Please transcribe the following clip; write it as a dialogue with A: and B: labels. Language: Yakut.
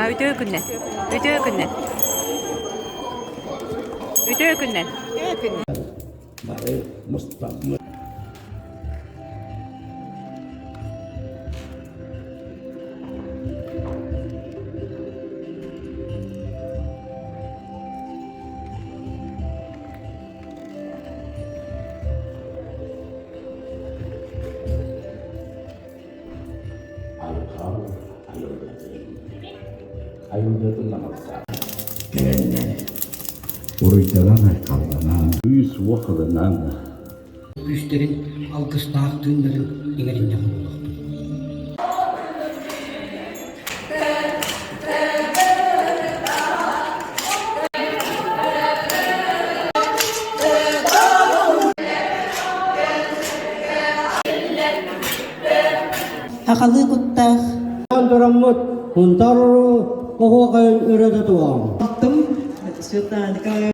A: Үтүө күннэн. Үтүө күннэн. Үтүө күннэн. Үтүө күннэн.
B: Бары мустаммыт. Айхал айылгытын айылгытын аҕалса кэлэннэр уруйданан айхалланан күүс-уох ылынан
C: күүстэрин алгыстаах тыыннарын иҥэриннэҕим буолуохтун.
D: Сахалыы куттаах
C: Тураммыт Хунтар оһуохайын өрө тутуоҕуҥ.
D: Алтым Светлана Николаевна